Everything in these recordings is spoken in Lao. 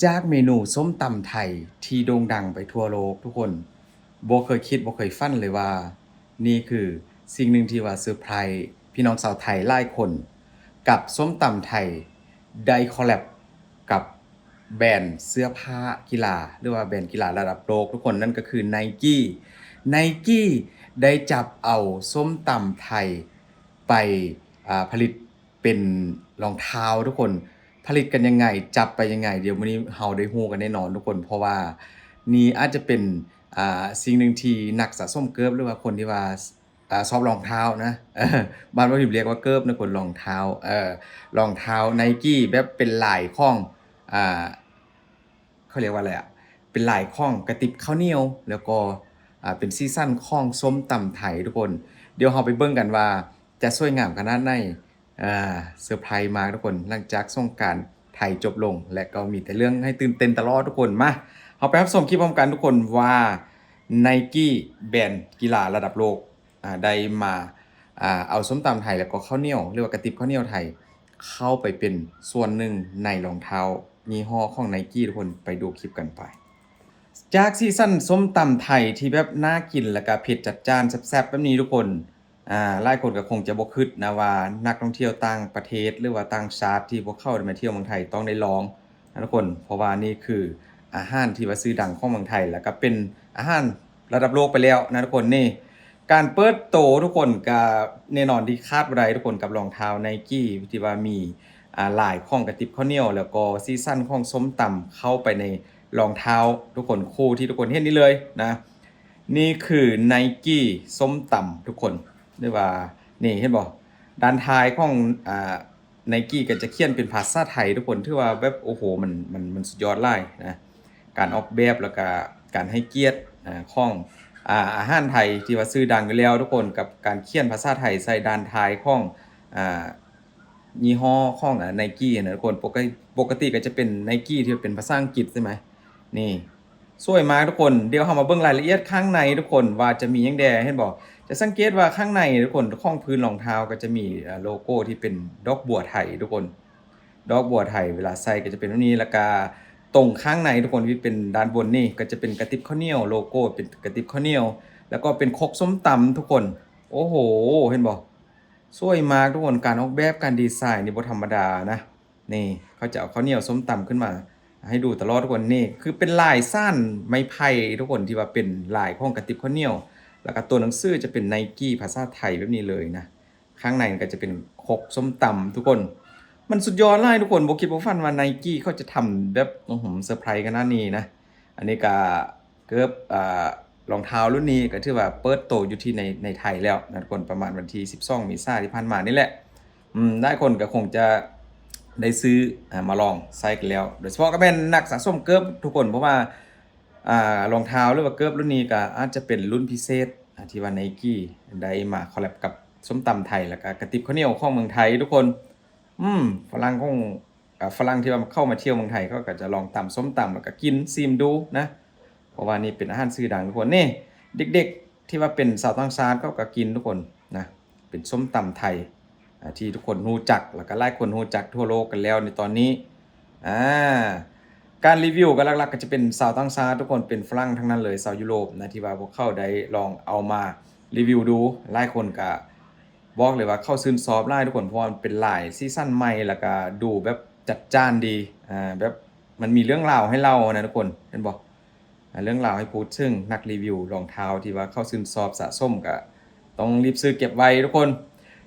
ຈາກເມນູສົ້ມຕຳໄທທີ່ໂດ່ງດັງໄປທົ່ວໂລກ ທຸກຄົນບໍ່ເຄີຍຄິດບໍ່ເຄີຍຝັນເລີຍວ່າ ນີ້ຄືສິ່ງໜຶ່ງທີ່ວ່າເຊີໄພຣສ໌ພີ່ນ້ອງຊາວໄທຫຼາຍຄົນ ກັບສົ້ມຕຳໄທໄດ້ຄໍແລັບກັບແບຣນເສື້ອຜ້າກິລາ ຫຼືວ່າແບຣນກິລາລະດັບໂລກ ທຸກຄົນ ນັ້ນກໍຄື Nike Nike ໄດ້ຈັບເອົາສົ້ມຕຳໄທໄປ ອ່າ ຜະລິດ ເປັນລອງເທົ້າ ທຸກຄົນ ຜະລິດກັນຍັງໄງ ຈັບໄປຍັງໄງ ດຽວມື້ນີ້ເຮົາໄດ້ຮູ້ກັນແນ່ນອນ ທຸກຄົນ ເພາະວ່ານີ້ອາດຈະເປັນ ອ່າ ສິ່ງໜຶ່ງທີ່ນັກສະສົມເກີບ ຫຼືວ່າຄົນທີ່ວ່າ ອ່າ ຊອບລອງເທົ້ານະ ບ້ານບ່າວພິມລຽກວ່າເກີບນະ ຄົນ ລອງເທົ້າ ເອີ ລອງເທົ້າ Nike ແບບເປັນລາຍຂອງ ອ່າ ເຂົາລຽກວ່າອະໄລອະ ເປັນລາຍຂອງກະຕິບເຂົ້າໜຽວ ແລ້ວກໍ ອ່າ ເປັນສີສັນຂອງສົ້ມຕຳໄທ ທຸກຄົນ ດຽວເຮົາໄປເບິ່ງກັນວ່າຈະສວຍງາມຂະໜາດໃດ. ອ່າ ເຊີໄພຣສ໌ມາກ ທຸກຄົນ ຫຼັງຈາກສົງການໄທຈົບລົງ ແລະ ກໍມີແຕ່ເລື່ອງໃຫ້ຕື່ນເຕັ້ນຕະຫຼອດ ທຸກຄົນ ມາ ເຮົາໄປຮັບຊົມຄລິບພ້ອມກັນ ທຸກຄົນ ວ່າ Nike ແບຣນກິລາລະດັບໂລກ ອ່າ ໄດ້ມາ ອ່າ ເອົາສົ້ມຕຳໄທ ແລ້ວກໍເຂົ້າໜຽວ ຫຼືວ່າກະຕິບເຂົ້າໜຽວໄທ ເຂົ້າໄປເປັນສ່ວນໜຶ່ງໃນລອງເທົ້າຍີ່ຫໍ້ຂອງ Nike ທຸກຄົນ ໄປດູຄລິບກັນໄປ. ຈາກສີສັນສົ້ມຕຳໄທທີ່ແບບໜ້າກິນ ແລ້ວກະເຜັດຈັດຈ້ານແຊບໆແບບນີ້ ທຸກຄົນ ອ່າ ຫຼາຍຄົນກໍຄົງຈະບໍ່ຄິດນະວ່າ ນັກທ່ອງທ່ຽວຕ່າງປະເທດ ຫຼືວ່າຕ່າງຊາດທີ່ພວກເຂົາໄດ້ມາທ່ຽວເມືອງໄທຕ້ອງໄດ້ລອງນະ ທຸກຄົນ ເພາະວ່ານີ້ຄືອາຫານທີ່ວ່າຊື່ດັງຂອງເມືອງໄທ ແລ້ວກໍເປັນອາຫານລະດັບໂລກໄປແລ້ວນະ ທຸກຄົນ ນີ້ ການເປີດໂຕ ທຸກຄົນ ກໍແນ່ນອນທີ່ຂາດບໍ່ໄດ້ ທຸກຄົນ ກັບລອງເທົ້າ Nike ທີ່ວ່າມີ ອ່າ ລາຍຂອງກະຕິບເຂົ້າໜຽວ ແລ້ວກໍສີສັນຂອງສົ້ມຕຳເຂົ້າໄປໃນລອງເທົ້າ ທຸກຄົນ ຄູ່ທີ່ທຸກຄົນເຫັນນີ້ເລີຍນະ. ນີ້ຄື Nike ສົ້ມຕຳ ທຸກຄົນ ຫຼືວ່າ ນີ້ເຫັນບໍ່ ດ້ານທ້າຍຂອງ ອ່າ Nike ກໍຈະຂຽນເປັນພາສາໄທ ທຸກຄົນ ຖືວ່າແບບ ໂອ້ໂຫ ມັນ ມັນ ມັນສຸດຍອດຫຼາຍນະ ການອອກແບບ ແລ້ວກະການໃຫ້ກຽດ ອ່າ ຂອງ ອ່າ ອາຫານໄທທີ່ວ່າຊື່ດັງຢູ່ແລ້ວ ທຸກຄົນ ກັບການຂຽນພາສາໄທໃສ່ດ້ານທ້າຍຂອງ ອ່າ ຍີ່ຫໍ້ຂອງ ອ່າ Nike ຫັ້ນນະ ທຸກຄົນ ປົກກະຕິ ປົກກະຕິກໍຈະເປັນ Nike ທີ່ເປັນພາສາອັງກິດໃຊ່ໄໝ ນີ້ ສວຍມາກ ທຸກຄົນ ດຽວເຮົາມາເບິ່ງລາຍລະອຽດຂ້າງໃນ ທຸກຄົນ ວ່າຈະມີຫຍັງແດ່ ເຫັນບໍ່ ຈະສັງເກດວ່າຂ້າງໃນ ທຸກຄົນ ຂອງພື້ນລອງເທົ້າກໍຈະມີ ອ່າ ໂລໂກ້ທີ່ເປັນດອກບົວໄທ ທຸກຄົນ ດອກບົວໄທ ເວລາໃສ່ກໍຈະເປັນແບບນີ້ ແລ້ວກະຕົງຂ້າງໃນ ທຸກຄົນ ທີ່ເປັນດ້ານບົນນີ້ ກໍຈະເປັນກະຕິບເຂົ້າໜຽວ ໂລໂກ້ເປັນກະຕິບເຂົ້າໜຽວ ແລ້ວກໍເປັນຄົກສົ້ມຕຳ ທຸກຄົນ ໂອ້ໂຫ ເຫັນບໍ່ ສວຍມາກ ທຸກຄົນ ການອອກແບບ ການດີໄຊນີ້ບໍ່ທຳມະດານະ. ນີ້ ເຂົາຈະເອົາເຂົ້າໜຽວສົ້ມຕຳຂຶ້ນມາໃຫ້ດູຕະຫຼອດ ທຸກຄົນ ນີ້ຄືເປັນລາຍສານໄມ້ໄຜ່ ທຸກຄົນ ທີ່ວ່າເປັນລາຍຂອງກະຕິບເຂົ້າໜຽວ ແລ້ວກໍຕົວໜັງສືຈະເປັນ Nike ພາສາໄທແບບນີ້ເລີຍນະ ຂ້າງໃນກໍຈະເປັນຄົກສົ້ມຕຳ ທຸກຄົນ ມັນສຸດຍອດຫຼາຍ ທຸກຄົນ ບໍ່ຄິດບໍ່ຝັນວ່າ Nike ເຂົາຈະທຳແບບ ອືຫື ເຊີໄພຣສ໌ຂະໜາດນີ້ນະ. ອັນນີ້ກໍເກີບ ອ່າ ລອງເທົ້າລຸ້ນນີ້ກໍຖືວ່າເປີດໂຕຢູ່ທີ່ໃນ ໃນໄທແລ້ວນະ ທຸກຄົນ ປະມານວັນທີສິບສອງເມສາທີ່ຜ່ານມານີ້ແຫຼະ ອືມ ຫຼາຍຄົນກໍຄົງຈະໄດ້ຊື້ ອ່າ ມາລອງໃຊ້ກັນແລ້ວ ໂດຍສະເພາະກໍແມ່ນນັກສະສົມເກີບ ທຸກຄົນ ເພາະວ່າ ອ່າ ລອງເທົ້າ ຫຼືວ່າເກີບລຸ້ນນີ້ກໍອາດຈະເປັນລຸ້ນພິເສດ ອ່າ ທີ່ວ່າ Nike ໄດ້ມາຄໍແລັບກັບສົ້ມຕຳໄທ ແລ້ວກໍກະຕິບເຂົ້າໜຽວຂອງເມືອງໄທ ທຸກຄົນ ອືມ ຝຣັ່ງຂອງ ອ່າ ຝຣັ່ງທີ່ວ່າເຂົ້າມາທ່ຽວເມືອງໄທ ເຂົາກໍຈະລອງຕຳສົ້ມຕຳ ແລ້ວກໍກິນ ຊີມດູນະ ເພາະວ່ານີ້ເປັນອາຫານຊື່ດັງ ທຸກຄົນ ນີ້ ເດັກໆ ທີ່ວ່າເປັນຊາວຕ່າງຊາດ ເຂົາກໍກິນ ທຸກຄົນນະ ເປັນສົ້ມຕຳໄທ ອ່າ ທີ່ທຸກຄົນຮູ້ຈັກ ແລ້ວກໍຫຼາຍຄົນຮູ້ຈັກທົ່ວໂລກກັນແລ້ວໃນຕອນນີ້ ອ່າ ການຣີວິວກໍຫຼັກໆ ກໍຈະເປັນຊາວຕ່າງຊາດ ທຸກຄົນ ເປັນຝຣັ່ງທັງນັ້ນເລີຍ ຊາວຢູໂຣບນະ ທີ່ວ່າພວກເຂົາໄດ້ລອງເອົາມາຣີວິວດູ ຫຼາຍຄົນກໍ ບອກເລີຍວ່າເຂົາຊື່ນຊອບຫຼາຍ ທຸກຄົນ ເພາະວ່າມັນເປັນລາຍສີສັນໃໝ່ ແລ້ວກະດູແບບຈັດຈ້ານດີ ອ່າ ແບບມັນມີເລື່ອງລາວໃຫ້ເລົ່ານະ ທຸກຄົນ ເຫັນບໍ່ ອ່າ ເລື່ອງລາວໃຫ້ພູດເຖິງ ນັກຣີວິວລອງເທົ້າທີ່ວ່າເຂົາຊື່ນຊອບສະສົມ ກະຕ້ອງຣີບຊື້ເກັບໄວ້ ທຸກຄົນ.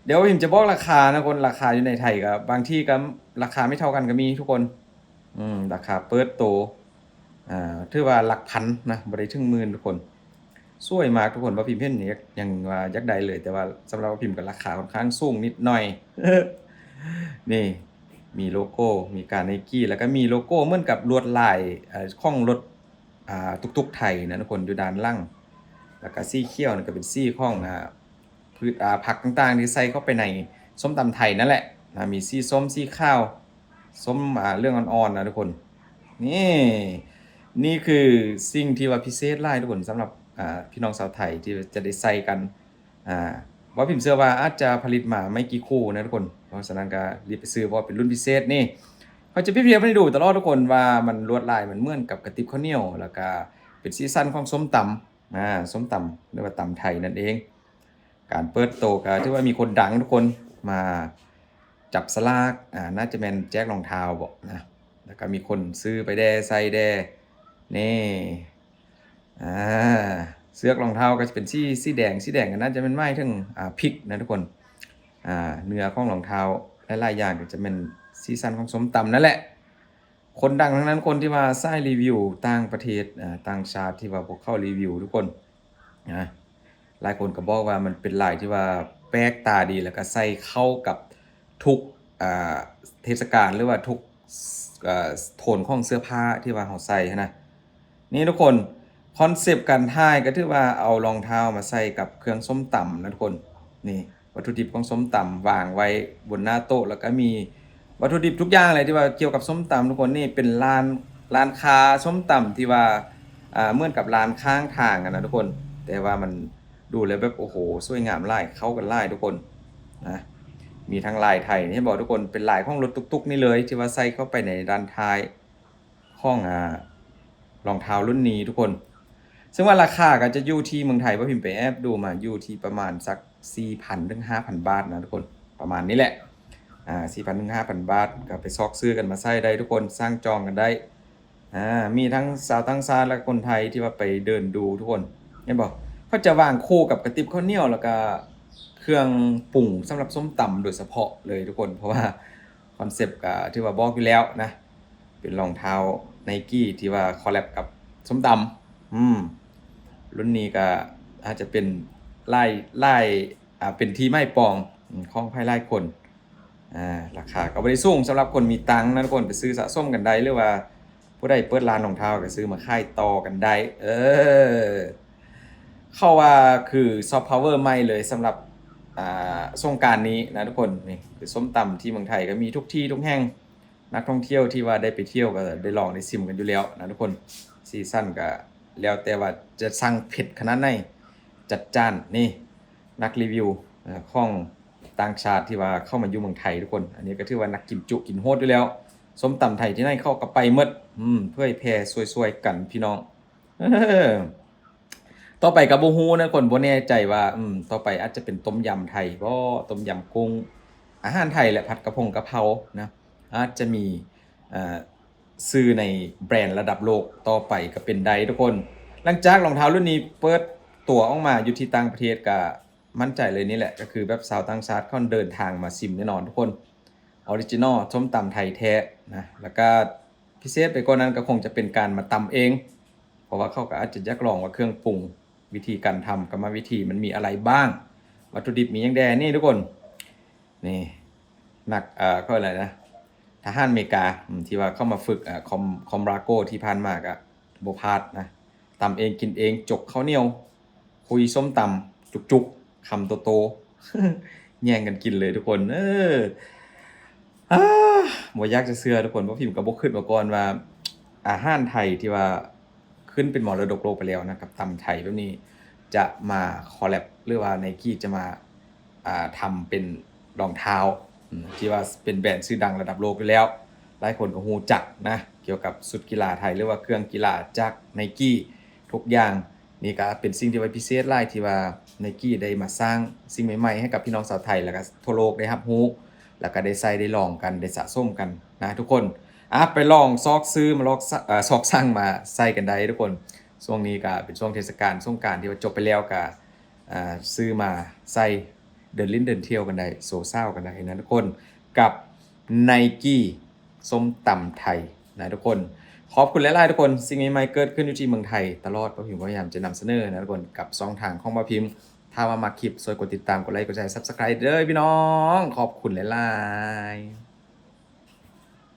ດຽວພິມຈະບອກລາຄານະ ທຸກຄົນ ລາຄາຢູ່ໃນໄທກະບາງທີ່ກະລາຄາໄມ່ເທົ່າກັນກະມີ ທຸກຄົນ. ອືມ ລາຄາເປີດໂຕ ອ່າ ຖືວ່າຫຼັກພັນນະ ບໍ່ໄດ້ເຖິງໝື່ນ ທຸກຄົນ. ສວຍມາກ ທຸກຄົນ ບໍ່ພິມເຫັນຍັງ ຍັງວ່າຢາກໄດ້ເລີຍ ແຕ່ວ່າສຳລັບບໍ່ພິມກໍລາຄາຂ້ອນຂ້າງສູງນິດໜ້ອຍ. ນີ້ ມີໂລໂກ້ ມີການ Nike ແລ້ວກໍມີໂລໂກ້ເໝືອນກັບລວດລາຍ ເອີ ຂອງລົດ ອ່າ ຕຸກໆໄທນະ ທຸກຄົນ ຢູ່ດ້ານຫຼັງ ແລ້ວກໍສີຂຽວນີ້ກໍເປັນສີຂອງ ອ່າ ພືດ ອ່າ ຜັກຕ່າງໆທີ່ໃສ່ເຂົ້າໄປໃນສົ້ມຕຳໄທນັ້ນແຫຼະນະ ມີສີສົ້ມ ສີຂາວ ສົ້ມ ອ່າ ເຫຼືອງອ່ອນໆນະ ທຸກຄົນ. ນີ້ ນີ້ຄືສິ່ງທີ່ວ່າພິເສດຫຼາຍ ທຸກຄົນ ສຳລັບ ອ່າ ພີ່ນ້ອງຊາວໄທທີ່ຈະໄດ້ໃສ່ກັນ ອ່າ ບໍ່ພິມເຊື່ອວ່າອາດຈະຜະລິດມາໄມ່ກີ່ຄູ່ນະ ທຸກຄົນ. ເພາະສະນັ້ນກໍຣີບໄປຊື້ ເພາະວ່າເປັນລຸ້ນພິເສດນີ້ ຂ້ອຍຈະປຽບທຽບໃຫ້ດູຕະຫຼອດທຸກຄົນວ່າມັນລວດລາຍມັນເໝືອນກັບກະຕິບເຂົ້າໜຽວ ແລ້ວກະເປັນສີສັນຂອງສົ້ມຕຳ ອ່າ ສົ້ມຕຳ ຫຼືວ່າຕຳໄທນັ້ນເອງ. ການເປີດໂຕກະຖືວ່າມີຄົນດັງທຸກຄົນມາຈັບສະຫຼາກ ອ່າ ໜ້າຈະແມ່ນແຈກລອງເທ້າບໍນະ ແລ້ວກະມີຄົນຊື້ໄປແດ່ ໃສ່ແດ່ ນີ້ ອ່າ ເຊືອກລອງເທ້າກໍຈະເປັນສີ ສີແດງ ສີແດງກໍໜ້າຈະແມ່ນໝາຍເຖິງ ອ່າ ພິກນະທຸກຄົນ. ອ່າ ເນື້ອຂອງລອງເທ້າຫຼາຍໆຢ່າງກໍຈະແມ່ນສີສັນຂອງສົ້ມຕຳນັ້ນແຫຼະ. ຄົນດັງທັງນັ້ນ ຄົນທີ່ວ່າສາຍຣີວິວຕ່າງປະເທດ ອ່າ ຕ່າງຊາດທີ່ວ່າພວກເຂົາຣີວິວທຸກຄົນ ນະ ຫຼາຍຄົນກໍບອກວ່າມັນເປັນລາຍທີ່ວ່າແປກຕາດີ ແລ້ວກໍໃສ່ເຂົ້າກັບທຸກ ອ່າ ເທດສະການ ຫຼືວ່າທຸກ ອ່າ ໂທນຂອງເສື້ອຜ້າທີ່ວ່າເຮົາໃສ່ຫັ້ນນະ. ນີ້ທຸກຄົນ ຄອນເຊັບການຖ່າຍກໍຖືວ່າເອົາລອງເທ້າມາໃສ່ກັບເຄື່ອງສົ້ມຕຳນະທຸກຄົນ. ນີ້ ວັດຖຸດິບຂອງສົ້ມຕຳວາງໄວ້ບົນໜ້າໂຕະ ແລ້ວກໍມີວັດຖຸດິບທຸກຢ່າງເລີຍທີ່ວ່າກ່ຽວກັບສົ້ມຕຳທຸກຄົນ. ນີ້ເປັນຮ້ານ ຮ້ານຄ້າສົ້ມຕຳທີ່ວ່າ ອ່າ ເໝືອນກັບຮ້ານຂ້າງທາງຫັ້ນນະທຸກຄົນ ແຕ່ວ່າມັນດູແລ້ວແບບ ໂອ້ໂຫ ສວຍງາມຫຼາຍ ເຂົ້າກັນຫຼາຍທຸກຄົນນະ. ມີທັງລາຍໄທ ເຫັນບໍ່ທຸກຄົນ ເປັນລາຍຂອງລົດຕຸກໆນີ້ເລີຍ ທີ່ວ່າໃສ່ເຂົ້າໄປໃນດ້ານທ້າຍ ຂອງ ອ່າ ລອງເທ້າລຸ້ນນີ້ທຸກຄົນ. ເຊິ່ງວ່າລາຄາກໍຈະຢູ່ທີ່ເມືອງໄທ ບໍ່ພິມໄປແອບດູມາ ຢູ່ທີ່ປະມານສັກສີ່ພັນເຖິງຫ້າພັນບາດນະທຸກຄົນ ປະມານນີ້ແຫຼະ ອ່າ ສີ່ພັນເຖິງຫ້າພັນບາດ ກໍໄປຊອກຊື້ກັນມາໃຊ້ໄດ້ທຸກຄົນ ສັ່ງຈອງກັນໄດ້. ອ່າ ມີທັງຊາວຕ່າງຊາດ ແລະ ຄົນໄທທີ່ວ່າໄປເດີນດູທຸກຄົນ ເຫັນບໍ່ ເຂົາຈະວາງຄູ່ກັບກະຕິບເຂົ້າໜຽວ ແລ້ວກໍເຄື່ອງປຸງສຳລັບສົ້ມຕຳໂດຍສະເພາະເລີຍທຸກຄົນ ເພາະວ່າຄອນເຊັບກໍຖືວ່າບອກຢູ່ແລ້ວນະ ເປັນລອງເທ້າໄນກີທີ່ວ່າຄໍແລັບກັບສົ້ມຕຳ ອືມ ລຸ້ນນີ້ກໍອາດຈະເປັນຫຼາຍ ຫຼາຍ ອ່າ ເປັນທີ່ໝາຍປອງ ອືມ ຂອງໃຜຫຼາຍຄົນ. ອ່າ ລາຄາກໍບໍ່ໄດ້ສູງສຳລັບຄົນມີຕັງນະທຸກຄົນ ໄປຊື້ສະສົມກັນໄດ້ ຫຼືວ່າຜູ້ໃດເປີດຮ້ານລອງເທ້າກໍຊື້ມາຂາຍຕໍ່ກັນໄດ້. ເອີ ເຂົາວ່າຄືຊອບພາວເວີໃໝ່ເລີຍສຳລັບ ອ່າ ສົງການນີ້ນະທຸກຄົນ. ນີ້ຄືສົ້ມຕຳທີ່ເມືອງໄທກໍມີທຸກທີ່ທຸກແຫ່ງ ນັກທ່ອງທ່ຽວທີ່ວ່າໄດ້ໄປທ່ຽວກໍໄດ້ລອງໄດ້ຊິມກັນຢູ່ແລ້ວນະທຸກຄົນ. ສີສັນກໍແລ້ວແຕ່ວ່າຈະສັ່ງເຜັດຂະໜາດໃດ ຈັດຈ້ານ. ນີ້ນັກຣີວິວ ເອີ ຂອງຕ່າງຊາດທີ່ວ່າເຂົ້າມາຢູ່ເມືອງໄທທຸກຄົນ ອັນນີ້ກໍຖືວ່ານັກກິນຈຸກິນໂຫດຢູ່ແລ້ວ. ສົ້ມຕຳໄທທີ່ໃດເຂົາກໍໄປໝົດ ອືມ ເຜີຍແຜ່ຊ່ວຍໆກັນພີ່ນ້ອງ. ຕໍ່ໄປກໍບໍ່ຮູ້ນະ ຄົນບໍ່ແນ່ໃຈວ່າ ອືມ ຕໍ່ໄປອາດຈະເປັນຕົ້ມຍຳໄທບໍ ຕົ້ມຍຳກຸ້ງ ອາຫານໄທ ແລະ ຜັດກະພົງກະເພົານະ ອາດຈະມີ ເອີ ຊື່ໃນແບຣນລະດັບໂລກຕໍ່ໄປກໍເປັນໄດ້ທຸກຄົນ. ຫຼັງຈາກລອງເທ້າລຸ້ນນີ້ເປີດຕົວອອກມາຢູ່ທີ່ຕ່າງປະເທດ ກໍໝັ້ນໃຈເລີຍ ນີ້ແຫຼະ ກໍຄືແບບຊາວຕ່າງຊາດເຂົາເດີນທາງມາຊິມແນ່ນອນທຸກຄົນ. ອໍຣິຈິນອລ ສົ້ມຕຳໄທແທ້ນະ ແລ້ວກໍພິເສດໄປກວ່ານັ້ນກໍຄົງຈະເປັນການມາຕຳເອງ ເພາະວ່າເຂົາກໍອາດຈະຢາກລອງວ່າເຄື່ອງປຸງ ວິທີການທຳ ກຳມະວິທີມັນມີອະໄລບ້າງ ວັດຖຸດິບມີຫຍັງແດ່. ນີ້ທຸກຄົນ ນີ້ ນັກ ເອີ ເຂົາເອີ້ນຫຍັງນະ ທະຫານເມກາ ອືມ ທີ່ວ່າເຂົ້າມາຝຶກ ເອີ ຄອມ ຄອມຣາໂກ ທີ່ຜ່ານມາກໍບໍ່ພາດນະ ຕຳເອງກິນເອງ ຈົກເຂົ້າໜຽວ ຄຸຍສົ້ມຕຳຈຸກໆ ຄຳໂຕໆ ແຍ່ງກັນກິນເລີຍທຸກຄົນ. ເອີ ອາ ບໍ່ຢາກຈະເຊື່ອທຸກຄົນ ເພາະພິມກໍບໍ່ຄິດມາກ່ອນວ່າ ອາຫານໄທທີ່ວ່າຂຶ້ນເປັນມໍລະດົກໂລກໄປແລ້ວນະ ກັບຕຳໄທແບບນີ້ ຈະມາຄໍແລັບ ຫຼືວ່າໄນກີຈະມາ ອ່າ ທຳເປັນລອງເທ້າ ອືມ ທີ່ວ່າເປັນແບຣນຊື່ດັງລະດັບໂລກຢູ່ແລ້ວ ຫຼາຍຄົນກໍຮູ້ຈັກນະ ກ່ຽວກັບຊຸດກິລາໄທ ຫຼືວ່າເຄື່ອງກິລາຈາກໄນກີທຸກຢ່າງ. ນີ້ກໍເປັນສິ່ງທີ່ວ່າພິເສດຫຼາຍ ທີ່ວ່າໄນກີໄດ້ມາສ້າງສິ່ງໃໝ່ໆໃຫ້ກັບພີ່ນ້ອງຊາວໄທ ແລ້ວກໍທົ່ວໂລກໄດ້ຮັບຮູ້ ແລ້ວກໍໄດ້ໃຊ້ໄດ້ລອງກັນ ໄດ້ສະສົມກັນນະທຸກຄົນ. ອ່າ ໄປລອງຊອກຊື້ມາລອກ ເອີ ຊອກສັ່ງມາໃສ່ກັນໄດ້ທຸກຄົນ. ຊ່ວງນີ້ກໍເປັນຊ່ວງເທດສະການສົງການທີ່ວ່າຈົບໄປແລ້ວ ກໍ ອ່າ ຊື້ມາໃສ່ເດີນຫຼິ້ນເດີນທ່ຽວກັນໄດ້ ໂຊສາວກັນໄດ້ນະທຸກຄົນ ກັບໄນກີ ສົ້ມຕຳໄທນະທຸກຄົນ. ຂອບຄຸນຫຼາຍໆທຸກຄົນ ສິ່ງໃໝ່ໆເກີດຂຶ້ນຢູ່ທີ່ເມືອງໄທຕະຫຼອດ ບ່າວພິມພະຍາຍາມຈະນຳສະເໜີນະທຸກຄົນ ກັບຊ່ອງທາງຂອງບ່າວພິມ. ຖ້າວ່າມັກຄລິບ ຊ່ວຍກົດຕິດຕາມ ກົດໄລ ກົດແຊ Subscribe ເດີພີ່ນ້ອງ ຂອບຄຸນຫຼາຍໆ.